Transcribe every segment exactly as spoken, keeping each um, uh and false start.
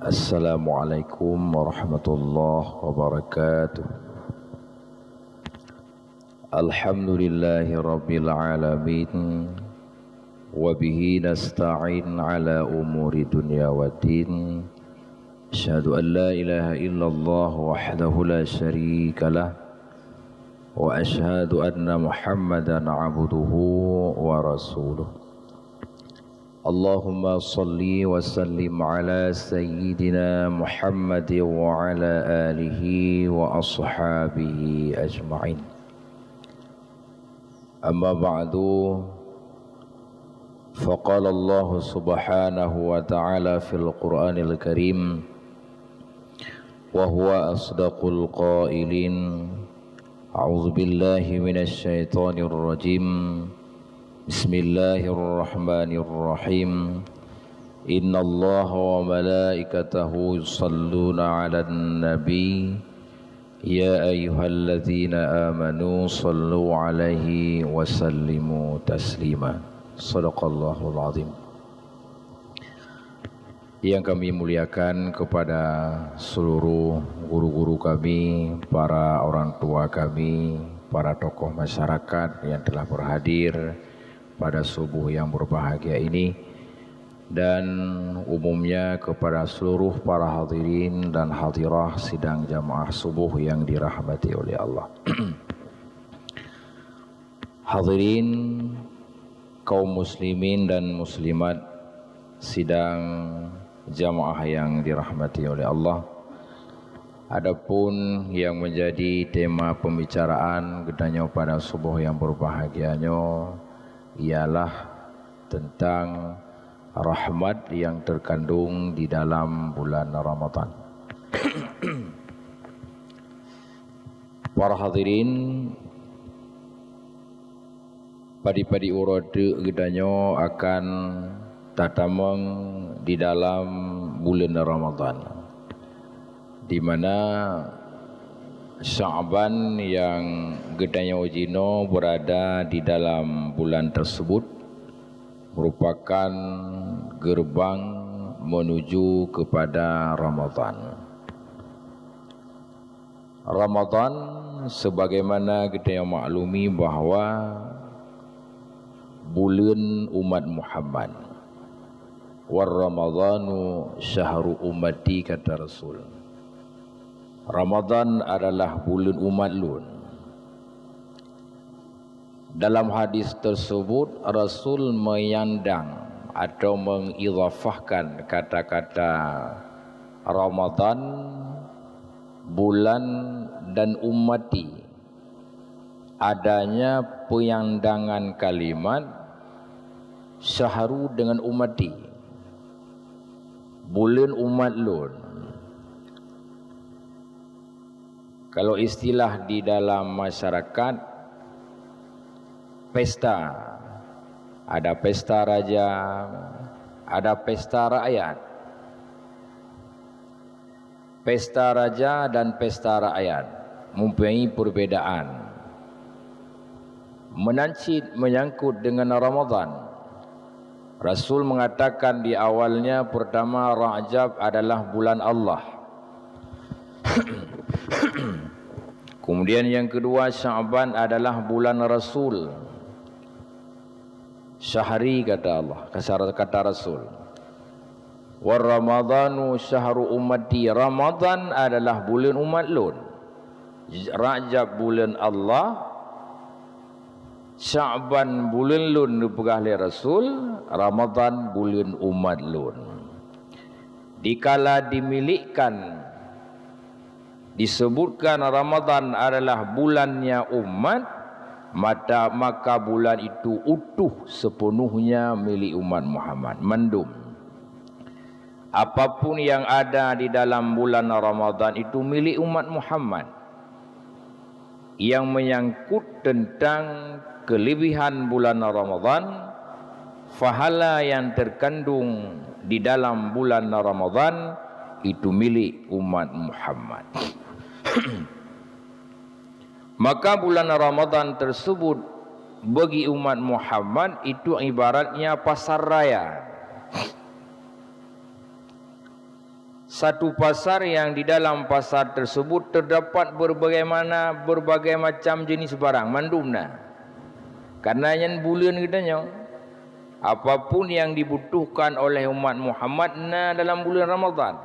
Assalamualaikum warahmatullahi wabarakatuh. Alhamdulillahi rabbil alamin. Wa bihi nasta'in ala umuri dunya waddin. Asyhadu an la ilaha illallah wahdahu la syarika lah. Wa asyhadu anna Muhammadan abduhu wa rasuluh. Allahumma salli wa sallim ala sayyidina Muhammad wa ala alihi wa ashabihi ajma'in. Amma ba'du, faqala Allah subhanahu wa ta'ala fil Qur'anil Karim, wa huwa asdaqul qailin. A'udzu billahi minasy syaithanir rajim. Bismillahirrahmanirrahim. Innallaha wa malaikatahu yusalluna 'alan nabi. Ya ayyuhalladzina amanu sallu 'alaihi wa sallimu taslima. Sadaqallahul azim. Yang kami muliakan kepada seluruh guru-guru kami, para orang tua kami, para tokoh masyarakat yang telah berhadir pada subuh yang berbahagia ini, dan umumnya kepada seluruh para hadirin dan hadirah sidang jamaah subuh yang dirahmati oleh Allah. Hadirin kaum muslimin dan muslimat sidang jamaah yang dirahmati oleh Allah. Adapun yang menjadi tema pembicaraan geutanyoe pada suboh yang berbahagia nyoe ialah tentang rahmat yang terkandung di dalam bulan Ramadan. Para hadirin, padi-padi uroe teuk geutanyoe akan tatamong di dalam buleuen Ramadhan, di mana Sya'ban nyang geutanyoe jinoe beurada di dalam bulan teuseubut merupakan geureubang meunuju keupada Ramadhan. Ramadhan, sebagaimana geutanyoe maklumi bahwa buleuen umat Muhammad. "War Ramadhanu syahru ummati," kata Rasul. "Ramadhan adalah buleuen umat lôn." Dalam hadis tersebut, Rasul menyandang atau mengidhafahkan kata-kata Ramadhan, bulan, dan ummati. Adanya penyandangan kalimat syahru dengan ummati, buleuen umat lôn. Kalau istilah di dalam masyarakat, pesta. Ada pesta raja, ada pesta rakyat. Pesta raja dan pesta rakyat mempunyai perbedaan. Meunan cit menyangkut dengan Ramadhan. Rasul mengatakan di awalnya, pertama, Rajab adalah bulan Allah. Kemudian yang kedua, Sya'ban adalah bulan Rasul. Syahri, kata Allah, kata Rasul. "War Ramadhanu syahru ummati." Ramadhan adalah buleuen umat lôn. Rajab buleuen Allah, Sya'ban buleuen lôn, neupeugah lé Rasul, Ramadhan buleuen umat lôn. Dikala dimilikkan, disebutkan Ramadhan adalah bulannya umat, mata, maka bulan itu utuh sepenuhnya milik umat Muhammad, mandum. Apapun yang ada di dalam bulan Ramadhan itu milik umat Muhammad. Yang menyangkut tentang kelebihan bulan Ramadhan, pahala yang terkandung di dalam bulan Ramadhan itu milik umat Muhammad. Maka bulan Ramadhan tersebut bagi umat Muhammad itu ibaratnya pasar raya. Satu pasar yang di dalam pasar tersebut terdapat berbagai mana, berbagai macam jenis barang, mandum na. Karena nyan buleuen geutanyoe, apapun yang dibutuhkan oleh umat Muhammad na dalam buleuen Ramadhan.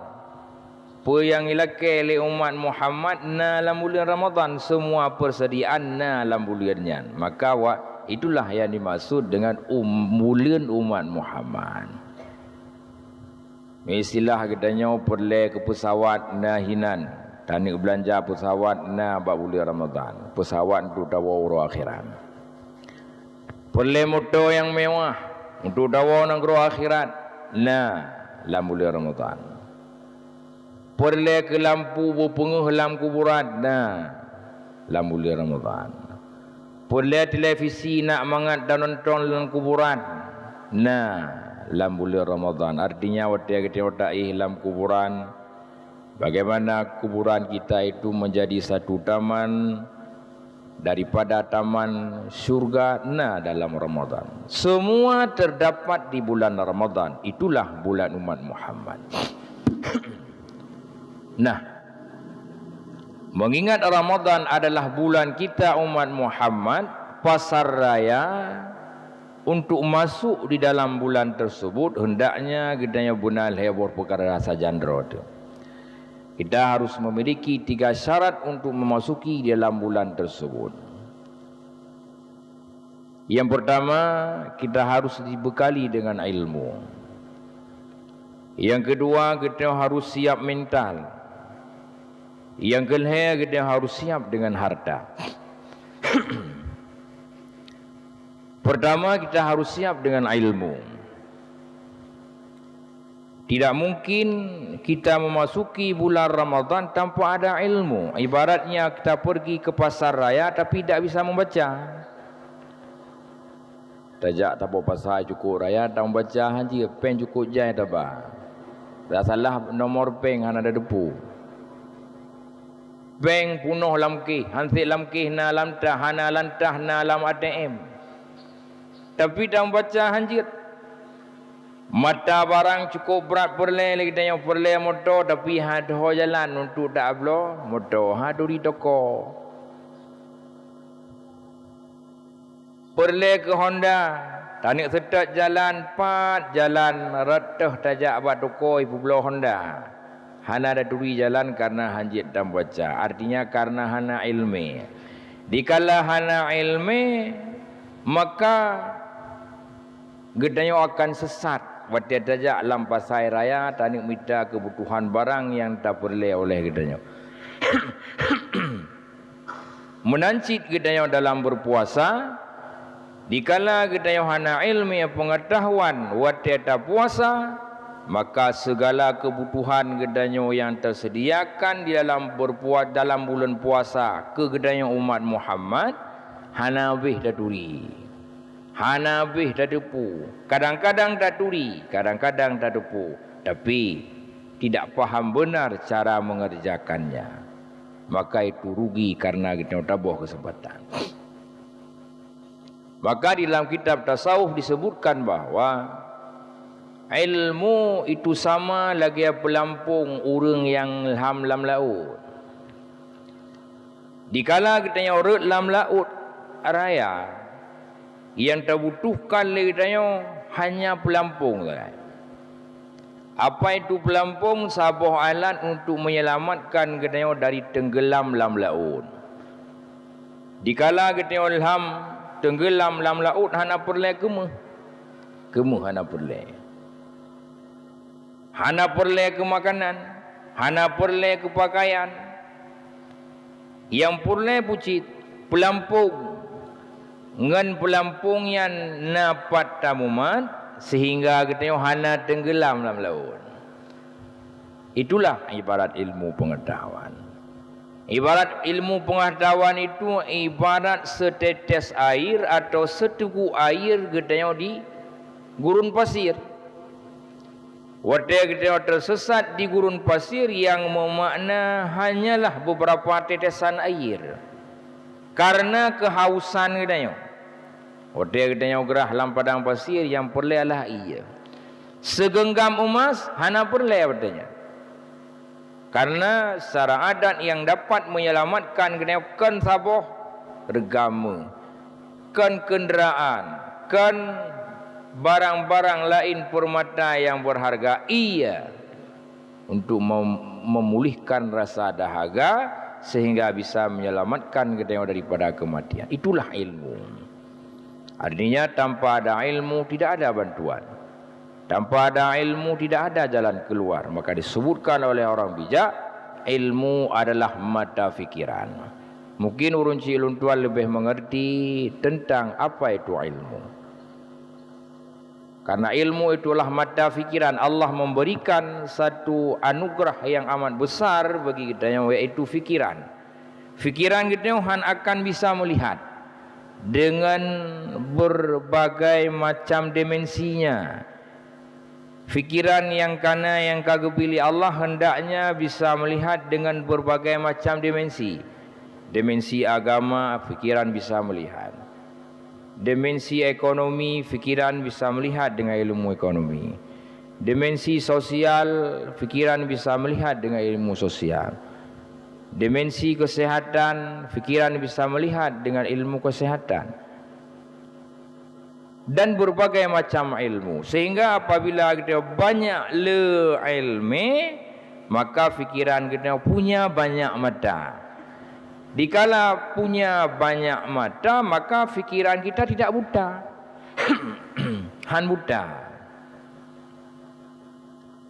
Peue nyang ilakée lé umat Muhammad na lam buleuen Ramadhan, semua persediaan na lam buleuen nyan. Maka wa-, itulah yang dimaksud dengan um-, buleuen umat Muhammad. Istilah geutanyoe peureulée keu peusawat na hinan, taneuk beulanja peusawat na bak buleuen Ramadhan, peusawat untuk tawoe uroe akhirat. Peureulée moto nyang mewah untuk tawoe nanggroe akhirat na lam buleuen Ramadhan. Peureulée keu lampu beupeungeuh lam kuburan na lam buleuen Ramadhan. Peureulée televisi nak mangat tanonton lam kuburan na lam buleuen Ramadhan. Artinya watée geutanyoe taéh lam kuburan, bagaimana kuburan kita itu menjadi satu taman daripada taman syurga na dalam Ramadhan. Semua terdapat di bulan Ramadhan. Itulah bulan umat Muhammad. Nah, mengingat Ramadhan adalah bulan kita umat Muhammad, pasar raya untuk masuk di dalam bulan tersebut, hendaknya geutanyoe beuna lhée boh peukara sajan droe teuh. Kita harus memiliki tiga syarat untuk memasuki dalam bulan tersebut. Yang pertama, kita harus dibekali dengan ilmu. Yang kedua, kita harus siap mental. Yang kelhée, kita harus siap dengan harta. Pertama, kita harus siap dengan ilmu. Tidak mungkin kita memasuki bulan Ramadhan tanpa ada ilmu. Ibaratnya kita pergi ke pasar raya tapi tidak bisa membaca. Tajak taboh pasai cukôp raya, tameubaca hana jeuet, péng cukôp jai taba. Dak salah nomor péng hana tateupeue. Péng punoh lam kéh, hansék lam kéh na lam tah, hana lam tah na lam A T M. Tapi tameubaca hana jeuet. Mata barang cukôp brat peureulée lé geutanyoe, peureulée moto, tapi hana teuho jalan untuk tabloe moto, hana turi toko. Peureulée keu honda, taneuk seutôt jalan, pat jalan rot teuh tajak bak toko jipeubloe honda. Hana taturi jalan kareuna hana jeuet tameubaca, artinya kareuna hana iéleumé. Dikala hana iéleumé, maka geutanyoe akan sesat watée tajak lam pasai raya taneuk mita keubutuhan barang nyang tapeureulée oleh geutanyoe. Meunan cit geutanyoe dalam beupuasa, dikala geutanyoe hana iéleumé peungeutahuan watée tapuasa, maka seugala keubutuhan geutanyoe nyang teuseudiakan di dalam beupua-, dalam buleuen puasa keu geutanyoe umat Muhammad hana habéh taturi. Hana habéh tateupeue, kadang-kadang taturi, kadang-kadang tateupeue, tapi tidak paham benar cara mengerjakannya, maka itu rugi karena geutanyoe taboh keuseumpatan. Maka di dalam kitab tasawuf disebutkan bahwa ilmu itu sama lagée peulampong ureuëng nyang lham lam laôt. Dikala geutanyoe rhot lam laôt raya, nyang tabutuhkan lé geutanyoe hanya peulampong sagai. Apa itu peulampong? Saboh alat untuk menyelamatkan geutanyoe dari tenggelam lam laôt. Dikala geutanyoe lham tenggelam lam laôt, hana peureulée keumeuh. Keumeuh hana peureulée. Hana peureulée keu makanan, hana peureulée keu pakaian. Nyang peureulée pucit peulampong, ngon peulampong nyan na pat tamumat, seuhingga geutanyoe hana tenggelam lam laôt. Itulah ibarat ilmu pengetahuan. Ibarat ilmu pengetahuan itu ibarat setetes air atau seuteuguek air geutanyoe di gurun pasir. Watée geutanyoe teusesat di gurun pasir, nyang meumakna hanyalah beberapa tetesan air, kareuna keuhausan geutanyoe. Watée geutanyoe grah lam padang pasir, nyang peureulée adalah ié. Seugeunggam eumas hana peureulée watée nyan. Karena secara adat yang dapat menyelamatkan geutanyoe kon saboh reugame, kon kenderaan, kon barang-barang lain permata yang berharga, iya, untuk mem-, memulihkan rasa dahaga sehingga bisa menyelamatkan geutanyoe daripada kematian. Itulah ilmu. Artinya, tanpa ada ilmu, tidak ada bantuan. Tanpa ada ilmu, tidak ada jalan keluar. Maka disebutkan oleh orang bijak, ilmu adalah mata fikiran. Mungkin ureuëng cit lôn tuan lebih mengerti tentang apa itu ilmu. Karena ilmu itulah mata fikiran. Allah memberikan satu anugerah yang amat besar bagi kita, yaitu fikiran. Fikiran geutanyoe han akan bisa melihat dengan berbagai macam dimensinya. Fikiran yang kana yang ka geubri Allah hendaknya bisa melihat dengan berbagai macam dimensi. Dimensi agama, fikiran bisa melihat. Dimensi ekonomi, fikiran bisa melihat dengan ilmu ekonomi. Dimensi sosial, fikiran bisa melihat dengan ilmu sosial. Dimensi kesehatan, fikiran bisa melihat dengan ilmu kesehatan. Dan berbagai macam ilmu. Sehingga apabila kita banyak le ilmu, maka fikiran kita punya banyak mata. Dikala punya banyak mata, maka fikiran kita tidak buta. Han buta.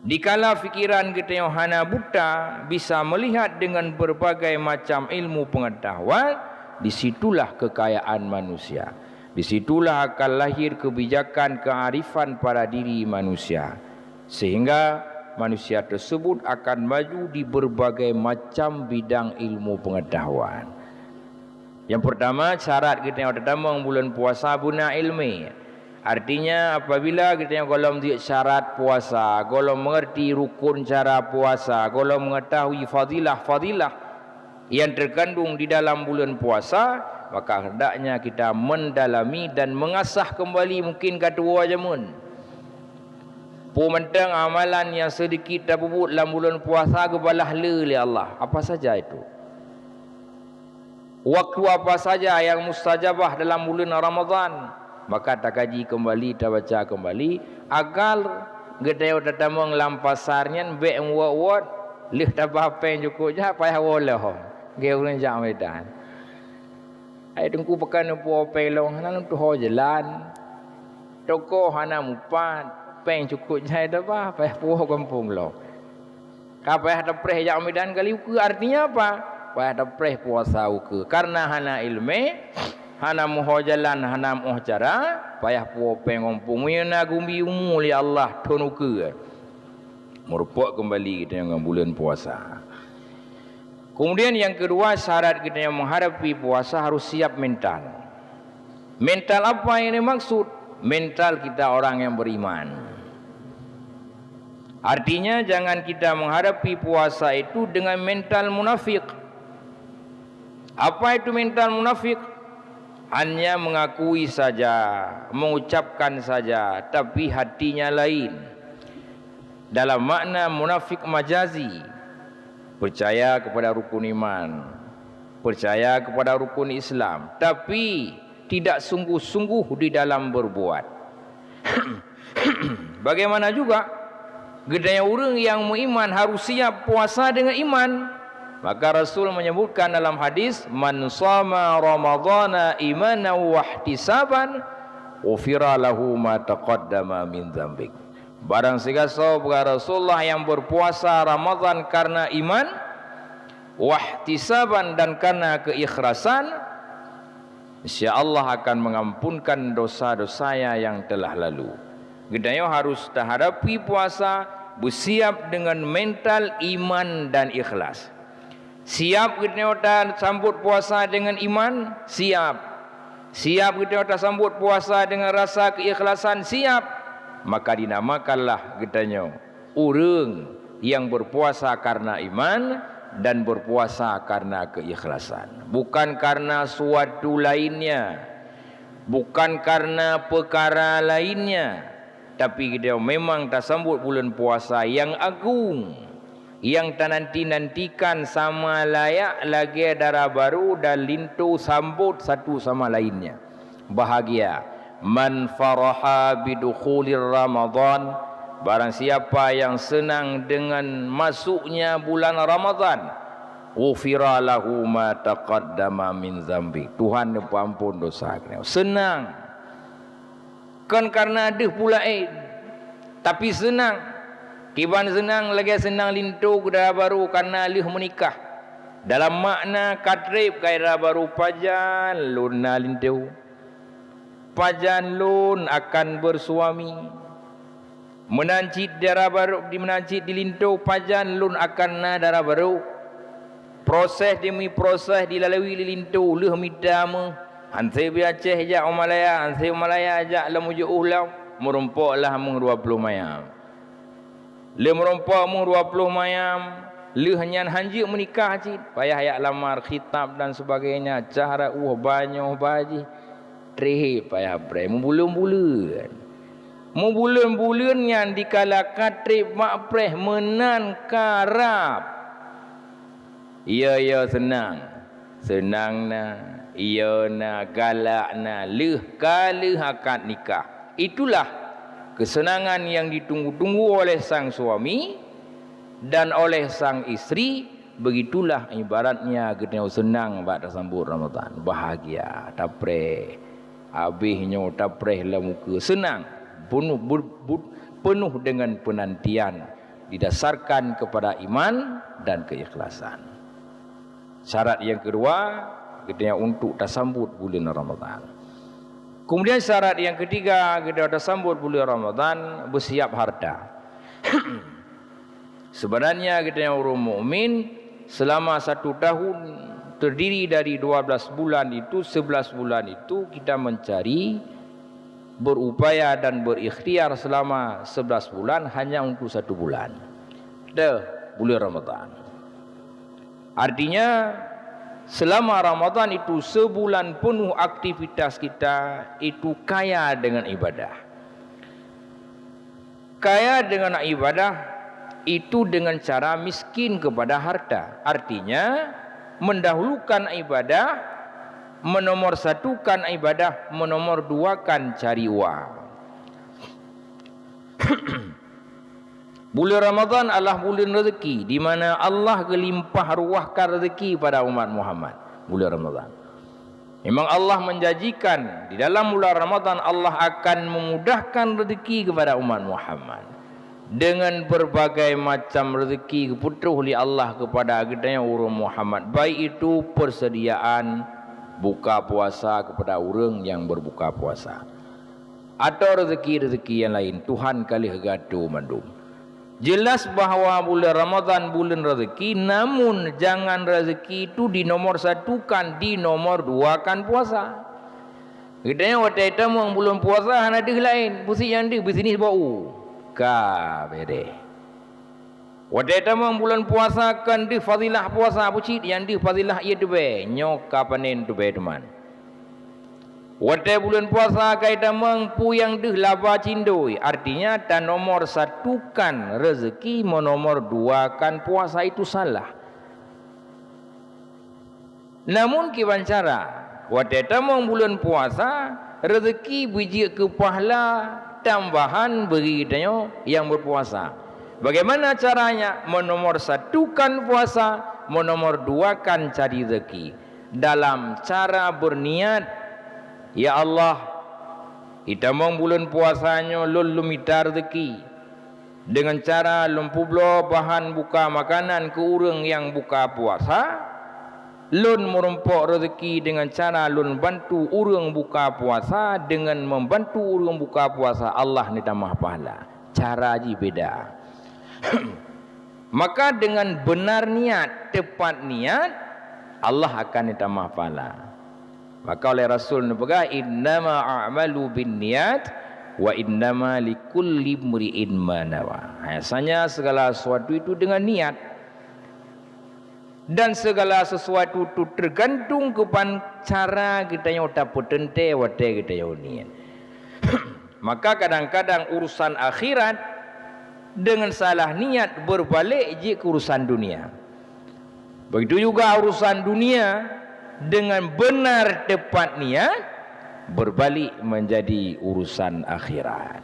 Dikala fikiran geutanyoe hana buta, bisa melihat dengan berbagai macam ilmu pengetahuan, disitulah kekayaan manusia. Disitulah akan lahir kebijakan kearifan pada diri manusia. Sehingga manusia tersebut akan maju di berbagai macam bidang ilmu pengetahuan. Yang pertama, syarat geutanyoe tatamong bulan puasa beuna ilmu. Artinya, apabila geutanyoe gohlom jeuet syarat puasa, gohlom mengerti rukun cara puasa, gohlom mengetahui fadilah-fadilah yang terkandung di dalam bulan puasa, maka hendaknya kita mendalami dan mengasah kembali mungkin ka tuwoe jameun. Peue mantong amalan yang sedikit tapubuet lam bulan puasa geubalah le lé Allah. Apa saja itu? Waktu apa saja yang mustajabah dalam bulan Ramadan, maka takaji kembali, tabaca kembali, agar geutanyoe tatamong lam pasar nyan bék meuwot-wot, lheueh taba péng cukôp jai payah woe lom. Geu ureuëng jak meudan. Hai Teungku, pakon neupuwoe péng lom, hana lôn tuho jalan. Toko hana mupat, péng cukôp jai taba, payah puwoe gampông lom. Ka payah tapreh jak meudan kali ukeue, artinya apa? Payah tapreh puasa ukeue. Karena hana ilmu, hana muho jalan, hana muoh cara, payah puwoe péng gampông. Meunyoe na geumbi umu lé Allah thon ukeue. Meurumpok kembali geutanyoe ngon bulan puasa. Kemudian yang kedua, syarat geutanyoe menghadapi puasa harus siap mental. Mental apa yang dimaksud? Mental kita orang yang beriman. Artinya, jangan kita menghadapi puasa itu dengan mental munafik. Apa itu mental munafik? Hanya mengakui saja, mengucapkan saja, tapi hatinya lain. Dalam makna munafik majazi, percaya kepada rukun iman, percaya kepada rukun Islam, tapi tidak sungguh-sungguh di dalam berbuat. Bagaimana juga, geutanyoe ureuëng nyang meuiman harus siap puasa dengan iman. Maka Rasul menyebutkan dalam hadis, "Man shama Ramadhana imanan wahtisaban, ghufira lahu ma taqaddama min dzambik." Barang sigasoe, kheun Rasulullah, yang berpuasa Ramadan karena iman, wahtisaban, dan karena keikhlasan, insya Allah akan mengampunkan dosa-dosanya yang telah lalu. Geutanyoe harus tahadapi puasa, beusiap dengan mental iman dan ikhlas. Siap geutanyoe tasambot puasa dengan iman? Siap. Siap geutanyoe tasambot puasa dengan rasa keikhlasan? Siap. Maka dinamakanlah geutanyoe ureuëng yang berpuasa karena iman dan berpuasa karena keikhlasan. Bukan karena suatu lainnya, bukan karena peukara lainnya, tapi geutanyoe memang tasambot buleuen puasa nyang agung. Nyang tananti-nantikan sama layak lagée dara barô dan linto sambot satu sama lainnya. Bahagia. Man faraha bidukhulir Ramadan, barang siapa yang senang dengan masuknya bulan Ramadan, ghufira lahu ma taqaddama min dzambi. Tuhan neupeuampon dosa geutanyoe. Senang. Kon kareuna deuh pula éh, tapi seunang. Kiban seunang lagée seunang linto keu dara barô kareuna lheueh meunikah. Dalam makna ka treb keu dara barô, pajan lôn na linto? Pajan lôn akan beusuami? Meunan cit dara barô, di meunan cit di linto, pajan lôn akan na dara barô? Proses demi proses dilalui lé linto, lheueh mita méuh. Hanse bri Aceh jak u Malaya, hanse u Malaya jak lam ujoh ueh lom, meurumpok lah méuh dua ploh mayam. Lheueh meurumpok méuh dua ploh mayam, lheueh nyan hanjeuet meunikah cit, payah jak lamar, khitab dan sebagainya, cah reuôh, ba nyoe ba jih, treb payah preh, meubuleuen-buleuen. Meubuleuen-buleuen nyan dikala ka treb bak preh meunan karab. Iya-iya seunang, seunang na, iya na, galak na, lheueh ka lheueh akad nikah. Itulah kesenangan yang ditunggu-tunggu oleh sang suami dan oleh sang istri. Begitulah ibaratnya geutanyoe seunang bak tasambot Ramadhan. Bahagia, tapreh. Habéh nyoe tapreh lam ukeue, seunang, peunuh, bu-, bu-, peunuh dengan penantian. Didasarkan kepada iman dan keikhlasan. Syarat nyang keudua, geutanyoe untuk tasambot buleuen Ramadhan. Kemudian syarat nyang keutiga, geutanyoe tasambot buleuen Ramadhan, beusiap harta. Sebenarnya geutanyoe ureuëng mukmin, selama satu tahun terdiri dari dua belas bulan itu, sebelas bulan itu kita mencari, berupaya dan berikhtiar selama sebelas bulan hanya untuk satu bulan. Deuh, bulan Ramadhan. Artinya, selama Ramadhan itu sebulan penuh aktivitas kita itu kaya dengan ibadah. Kaya dengan ibadah itu dengan cara miskin kepada harta. Artinya, mendahulukan ibadah, menomorsatukan ibadah, menomorduakan cari uang. Bulan Ramadhan adalah bulan rezeki, di mana Allah geulimpah ruahkan rezeki pada umat Muhammad. Bulan Ramadhan. Memang Allah menjanjikan di dalam bulan Ramadhan Allah akan memudahkan rezeki kepada umat Muhammad. Dengan berbagai macam rezeki geuputroh lé Allah kepada geutanyoe ureuëng Muhammad, baik itu persediaan buka puasa kepada ureuëng yang berbuka puasa, atau rezeki-rezeki yang lain, Tuhan ka lheueh geuatur mandum. Jelas bahwa bulan Ramadhan bulan rezeki, namun jangan rezeki itu dinomorsatukan, dinomorduakan puasa. Geutanyoe watée tamong bulan puasa hana deuh laén, peue sit nyang deuh, bisnis bak u. Ka bereh. Watée tamong bulan puasa kon deuh fadilah puasa, peue cit nyang deuh fadilah ié teubée, nyoe ka panen teubée teuma. Watée bulan puasa ka itamong, peue nyang deuh laba cindoi, artinya tanomorsatukan rezeki, menomorduakan puasa itu salah. Namun kiban cara, watée tamong bulan puasa, rezeki beujeuet keu pahala tambahan bagi geutanyoe nyang berpuasa. Bagaimana caranya? Menomorsatukan puasa, menomorduakan cari rezeki. Dalam cara berniat, "Ya Allah, itamong bulan puasa nyoe lôn lôn mita rezeki." Deungon cara lôn peubloe bahan buka makanan keu ureuëng nyang buka puasa, lôn meurumpok rezeki deungon cara lôn bantu ureuëng buka puasa, deungon membantu ureuëng buka puasa Allah neutamah pahala. Cara jih beda. Maka deungon beunar niat, teupat niat, Allah akan neutamah pahala. Maka oleh Rasul neupeugah, "Innama a'malu binniyat, wa innama likulli imri'in ma nawa." Hanya segala sesuatu itu dengan niat. Dan segala sesuatu itu tergantung kepada cara geutanyoe tapeuteuntée watée geutanyoe niat. Maka kadang-kadang urusan akhirat Dengan salah niat, berbalik jeuet keu urusan dunia. Begitu juga urusan dunia, dengan benar tepat niat, berbalik menjadi urusan akhirat.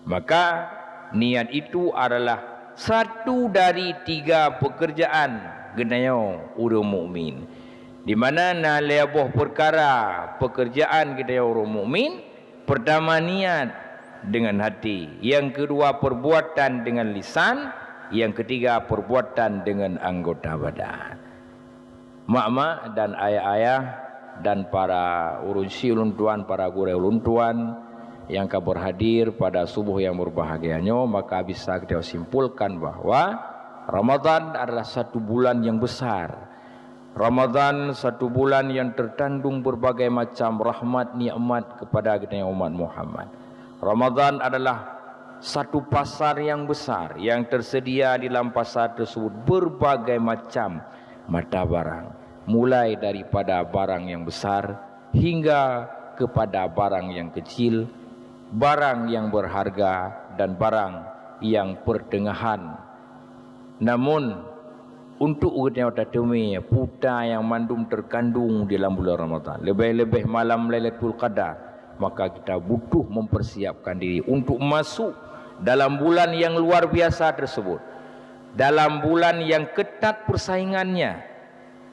Maka, niat itu adalah satu dari tiga pekerjaan geutanyoe ureuëng mukmin. Di mana na lhée boh peukara pekerjaan geutanyoe ureuëng mukmin, pertama niat dengan hati, yang kedua perbuatan dengan lisan, yang ketiga perbuatan dengan anggota badan. Mak-mak dan ayah-ayah dan para ureuëng sie ulôn tuan, para gurée ulôn tuan nyang ka berhadir pada subuh yang berbahagia nyoe, maka bisa kita simpulkan bahwa Ramadan adalah satu bulan yang besar. Ramadan satu bulan yang terkandung berbagai macam rahmat nikmat kepada kita umat Muhammad. Ramadan adalah satu pasar yang besar yang tersedia di dalam pasar tersebut berbagai macam mata barang, mulai daripada barang yang besar hingga kepada barang yang kecil, barang yang berharga dan barang yang pertengahan. Namun, untuk geutanyoe tateumé peue nyang mandum terkandung di dalam bulan Ramadan, leubeh-leubeh malam Lailatul Qadar, maka kita butuh mempersiapkan diri untuk masuk dalam bulan yang luar biasa tersebut, dalam bulan yang ketat persaingannya,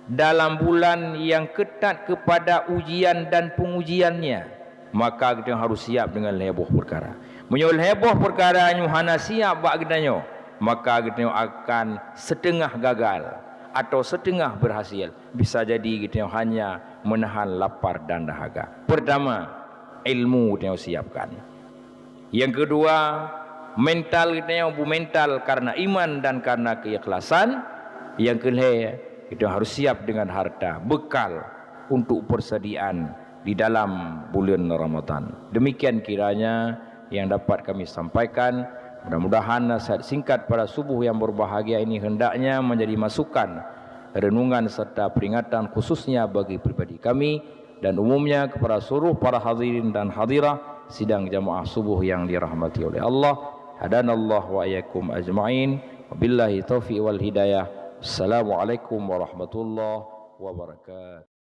dalam bulan yang ketat kepada ujian dan pengujiannya, maka geutanyoe harus siap dengan lhée boh peukara. Meunyoe lhée boh peukara nyoe hana siap bak geutanyoe, maka geutanyoe akan setengah gagal atau setengah berhasil. Bisa jadi geutanyoe hanya menahan lapar dan dahaga. Pertama, ilmu geutanyoe siapkan. Yang kedua, mental geutanyoe bu mental karena iman dan karena keikhlasan. Yang kelhée, kita harus siap dengan harta, bekal untuk persediaan di dalam bulan Ramadan. Demikian kiranya yang dapat kami sampaikan. Mudah-mudahan nasihat singkat pada subuh yang berbahagia ini hendaknya menjadi masukan renungan serta peringatan khususnya bagi pribadi kami dan umumnya kepada seluruh para hadirin dan hadirah sidang jamaah subuh yang dirahmati oleh Allah. Hadanallah wa iyyakum ajma'in. Wabillahi taufiq wal hidayah. Assalamualaikum warahmatullahi wabarakatuh.